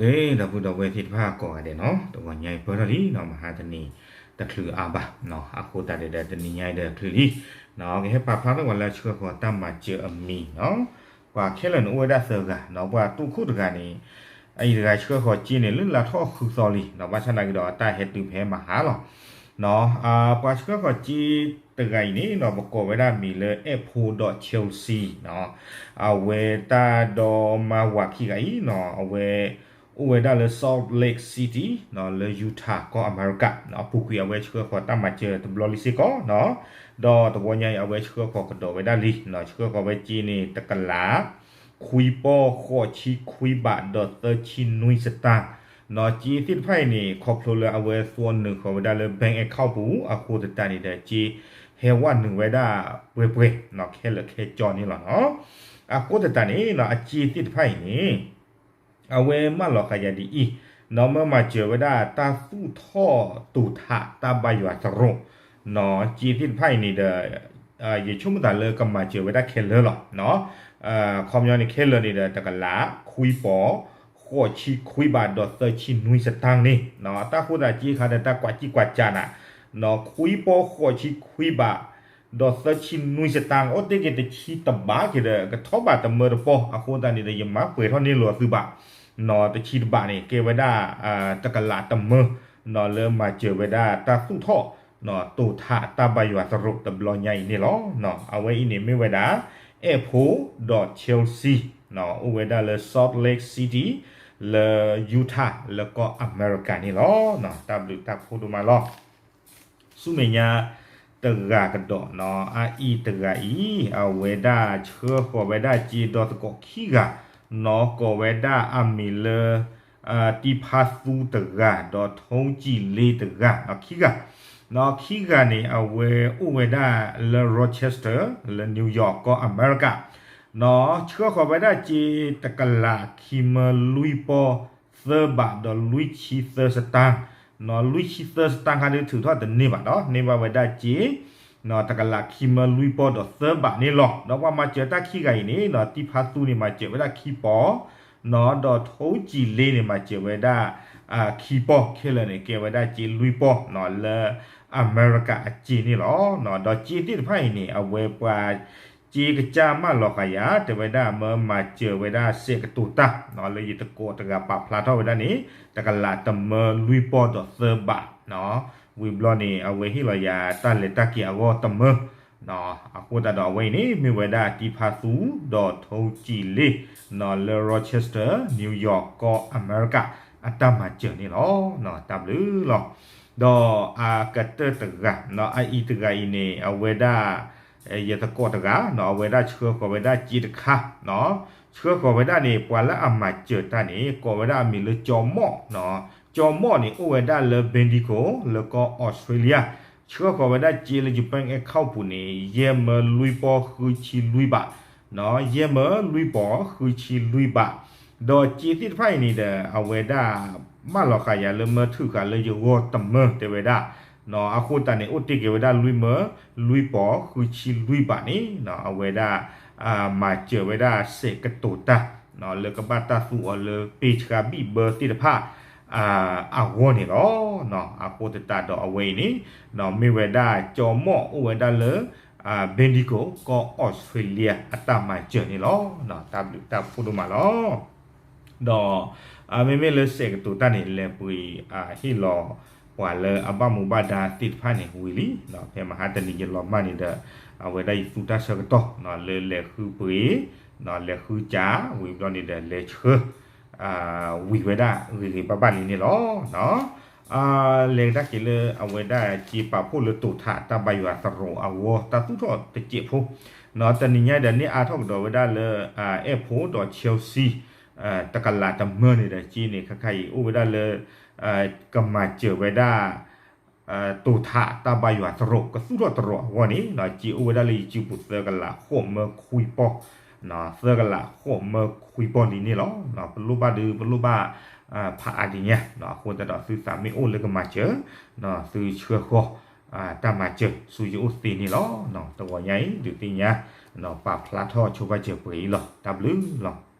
ဒီပုၢ်ဒီဝဲၢ်သ့ၣ်တဖၣ်ကိးဂၤဒဲးနီၤ, တဂီၤညါအံၤပၢၢ်ထီၣ်လံနီၤ, မဟါတနံၤတချုးအါဘၣ်နီၤ, အဃိသတးဒီးတနံၤညါအံၤဒီးချုးလံနီၤ, ကဟဲပာ်ဖျါထီၣ်ပှၤလၢဆှၢဃီၤတၢ်မၤစၢၤအမံၤနီၤ, ပှၤခဲလၢာ်န့ၣ်အိၣ်ဝဲဒၣ်သၢဂၤနီၤ, ပှၤတိခိၣ်တဂၤန့ၣ် အအံၤတဂၤဆှၢဃီၤစ့န့ၣ် လၢလါထီၣ်ဃုသီလံနီၤ, ဘၣ်ဆၣ်သနာ်က့ဒီးအတၢ်ဟဲတုၤဖဲမဟါလီၤ. ပှၤဆှၢဃီၤစ့တဂၤအံၤန့ၣ်နီၤ, ပကိးဝဲဒၣ်မံၤလၢ အဲၣ်ဖိဒီး Chelsea နီၤ, အဝဲတၢ်ဒီမါဝၤခံဂၤအံၤနီၤ, အဝဲ အိၣ်ဝဲဒၣ်လၢ Salt Lake City နီၤ, လၢ Utah ကီၢ်အမဲရကၤနီၤ, အပူၤကွံာ်အဝဲဆှၢဃီၤတၢ်မၤစၢၤတဘျီလံစ့ၢ်ကီးနီၤ, ဒီးတဂီၤညါအံၤ အဝဲဆှၢဃီၤကဒီးဝဲဒၣ်လံနီၤ, ဆှၢဃီၤဝဲစ့န့ၣ် တကလး ခွံပီၢ် ဃိးဆံခွံဘး ဒီးသၢဆံနွံစတၢၢ်နီၤ, စ့သ့ၣ်တဖၣ်အံၤန့ၣ် ခီဖျိလၢအဝဲသွီနုာ်ဃီၤဝဲဒၣ်လၢ bank account ပူၤ အဃိသတးန့ၣ်ဒီး စ့ဟဲဝဲနုာ်ဝဲဒၣ်ပှဲၤပှဲၤနီၤ, ခဲလၢာ်ခဲကၠီန့ၣ်လီၤနီၤ, အဃိသတးန့ၣ်နီၤ, အစ့သ့ၣ်တဖၣ်အံၤန့ၣ် အဝဲမၢလီၤဃာ်ယၤဒ်အံၤနီၤ, မၢမၤစၢၤဝဲဒၣ်တၢ်သူၣ်ထီၣ်တိာ်ထးတၢ်ဘါယွၤသရိာ်နီၤ, စ့သ့ၣ်တဖၣ်အံၤန့ၣ်ဒီး ယဆိကမိၣ်သးလၢကမၤစၢၤဝဲဒၣ်ခဲလၢာ်လီၤနီၤ, ခီပညီန့ၣ် ခဲလၢာ်န့ၣ်ဒီး တကလး ခွံပီၢ် ဃိးဆံခွံဘး ဒီးသၢဆံနွံစတၢၢ်န့ၣ်နီၤ, တၢ်ဃိသတးစ့ခါဒီး တၢ်ကွၢ်စံၣ်ကွၢ်စးနၤ နီၤ, ခွံပီၢ် ဃိးဆံခွံဘး ဒီးသၢဆံနွံစတၢၢ် အိၣ်တ့ၢ်က့ၤတဆံတဘးက့ၤဒီး ကထီၣ်ဘးတမၢတပီၢ်, အဃိသတးန့ၣ်ဒီး ယမၤပှဲၤထီၣ်န့ၢ်လိာ်သုဘၣ်နီၤ, တဆံတဘးန့ၣ် ကဲဝဲဒၣ် တကလးတမၢနီၤ, လၢမၤစၢၤဝဲဒၣ်တၢ်သူၣ်ထီၣ် တိာ်ထးတၢ်ဘါယွၤသရိာ်တဘျီညါအံၤန့ၣ်လီၤ. အဝဲအံၤန့ၣ်မ့ၢ်ဝဲဒၣ် အဲၣ်ဖိဒီး Chelsea အိၣ်ဝဲဒၣ်လၢ Salt Lake City လၢ Utah လၢကီၢ်အမဲရကၤန့ၣ်လီၤ. တၢ်ဘျုးတၢ်ဖှိၣ်ဒိၣ်မးလီၤ. ဆူမဲာ်ညါတဂၤကဒီးနီၤ, အအံၤတဂၤအံၤ အဝဲဒၣ်ဆှၢဃီၤဝဲဒၣ်စ့ဒီသကိးခံဂၤနီၤ, ကိးဝဲဒၣ်အမံၤလၢ တံဖါသူတဂၤ ဒီးထိကံၣ်လ့တဂၤနီၤ, ခံဂၤနီၤ, ခံဂၤန့ၣ် အဝဲအိၣ်ဝဲဒၣ်လၢ Rochester လၢ New York ကီၢ်အမဲရကၤနီၤ, ဆှၢဃီၤဝဲဒၣ်စ့တကလးခံမၢလွံၢ်ပီၢ်သၢဘး ဒီးလွံၢ်ဆံသၢစတၢၢ်နီၤ, လွံၢ်ဆံသၢစတၢၢ်ခါဒုးထုးထီၣ်တန့ၢ်ဘၣ်ဒီး န့ၢ်ဘၣ်ဝဲဒၣ်စ့ တကလးခံမၢလွံၢ်ပီၢ်ဒီးသၢဘးန့ၣ်လီၤ. ဒီးပှၤမၤစၢၤတၢ်ခံဂၤအံၤန့ၣ်နီၤ, တံဖါသူန့ၣ် မၤစၢၤဝဲဒၣ်ခံပီၢ်နီၤ, ဒီးထိကံၣ်လ့န့ၣ် မၤစၢၤဝဲဒၣ် ခံပီၢ်, ခဲလၢာ်န့ၣ် ကဲဝဲဒၣ်စ့လွံၢ်ပီၢ်နီၤ, လၢအမဲရကၤအစ့န့ၣ်လီၤ. ဒီးစ့သ့ၣ်တဖၣ်အံၤန့ၣ် အဝဲပှၤ စ့ကစၢ်မၢလီၤဃာ်ယၤ တဲဝဲဒၣ် မၢမၤစၢၤဝဲဒၣ်စဲးကတိၤတၢ်နီၤ, လၢယသကိးတဂၤပာ်ဖျါထီၣ်ဝဲဒၣ်န့ၣ် တကလးတမၢလွံၢ်ပီၢ်ဒီးသၢဘးနီၤ, ဝံၤဘျီန့ၣ် အဝဲဟ့ၣ်လီၤယၤတၢ်လဲၤတၢ်က့ၤအဂီၢ်တမၢနီၤ, အဃိသတးဒီးအဝဲအံၤန့ၣ် မ့ၢ်ဝဲဒၣ်တံဖါသူ ဒီးထိကံၣ်လ့နီၤ, လၢ Rochester New York ကီၢ်အမဲရကၤ အတၢ်မၤစၢၤန့ၣ်လီၤ. တၢ်ဘျုးလီၤ. ဒီးအကတၢၢ်တဂၤနီၤ, အအံၤတဂၤအံၤန့ၣ် အဝဲဒၣ် ယသကိးတဂၤနီၤ, အဝဲဒၣ်ဆှၢဃီၤဝဲဒၣ်စ့တခါနီၤ, ဆှၢဃီၤဝဲဒၣ်န့ၣ် ပှၤလၢအမၤစၢၤတၢ်န့ၣ် ကိးဝဲဒၣ်အမံၤလၢကၠီၤမီၣ်နီၤ, ကၠီၤမီၣ်န့ၣ် အိၣ်ဝဲဒၣ်လၢ Bendigo လၢကီၢ်အီစထြ့လယါ, ဆှၢဃီၤဝဲဒၣ်စ့လၢယ bank account ပူၤန့ၣ် ယဲၢ်မၢလွံၢ်ပီၢ်ဃုဆံလွံၢ်ဘးနီၤ, ယဲၢ်မၢလွံၢ်ပီၢ်ဃုဆံလွံၢ်ဘး, ဒီးစ့သ့ၣ်တဖၣ်အံၤန့ၣ်ဒီး အဝဲဒၣ် မၢလီၤဃာ်ယၤလၢမၢထုးဃာ်လၢယဂီၢ်တမၢတဲဝဲဒၣ်နီၤ, အဃိသတးန့ၣ် အိၣ်တ့ၢ်က့ၤဝဲဒၣ်လွံၢ်မၢလွံၢ်ပီၢ်ဃုဆံလွံၢ်ဘးန့ၣ်နီၤ, အဝဲဒၣ် မၤစၢၤဝဲဒၣ်စဲးကတိၤတၢ်နီၤ, လၢကဘၣ်တၢ်သူအီၤလၢပ့ဆှါဘံၣ်ဘၢသ့ၣ်တဖၣ် အဂီၢ်န့ၣ်လီၤ. အဃိသတးဒီးအဝဲအံၤန့ၣ် မ့ၢ်ဝဲဒၣ်ကၠီၤမီၣ်အိၣ်ဝဲဒၣ်လၢ Bendigo ကီၢ်အီစထြ့လယါ အတၢ်မၤစၢၤန့ၣ်လီၤ. တၢ်ဘျုးတၢ်ဖှိၣ်ဒိၣ်မးလီၤ. ဒီး မ့မ့ၢ်လၢစဲးကတိၤတၢ်န့ၣ် လဲၤပှ့ၤဟ့ၣ်လီၤပှၤလၢအဘၣ်မူဘၣ်ဒါသ့ၣ်တဖၣ်န့ၣ်ဝံၤလံ, ဖဲမဟါတနံၤယလီၤမၢ်န့ၣ်ဒီး အဝဲဒၣ်ယသူတၢ်ဆၢကတီၢ် လၢလဲၤဃုပှ့ၤ လဲၤဃုစး ဝံၤဘျီန့ၣ်ဒီးလဲၤဆှၢ ဝံၤဝဲဒၣ်ဂ့ၤဂ့ၤဘၣ်ဘၣ်လံန့ၣ်လီၤ. လဲၤကဒါက့ၤလၢအဝဲဒၣ်စ့ပာ်ဖှိၣ်လၢတိာ်ထးတၢ်ဘါယွၤသရိာ်အဂီၢ် တၢ်သူၣ်ထီၣ်တစဲးဖိ, တနံၤညါဒီးန့ၢ်အါထီၣ်ကဒီးဝဲဒၣ်လၢ အဲၣ်ဖိဒီး Chelsea တကလးတမၢန့ၣ်ဒီးစ့န့ၣ် ခါခါအံၤအိၣ်ဝဲဒၣ်လၢ ကမၤစၢၤဝဲဒၣ် တိာ်ထးတၢ်ဘါယွၤသရိာ် ကသူၣ်ထီၣ်သရိာ်အဂီၢ်န့ၣ် စ့အိၣ်ဝဲဒၣ်လၢယစုပူၤသၢကလးဃိးမၢခွံပီၢ်, သၢကလးဃိးမၢခွံပီၢ်လံန့ၣ်လီၤ. ပလိၣ်ဘၣ်ဒုး ပလိၣ်ဘၣ် ဖးအါဒံးညါ, အဃိသတးဒီးသုသးမ့ၢ်အိၣ်လၢကမၤစၢၤ သုဆှၢဃီၤ တၢ်မၤစၢၤဆူယအိၣ်သ့န့ၣ်လီၤ. တဂီၤညါအံၤ ဒုးသ့ၣ်ညါ ပာ်ဖျါထီၣ်ဆိဘၣ်စၢၤပှဲၤအံၤလီၤ. တၢ်ဘျုးလီၤ.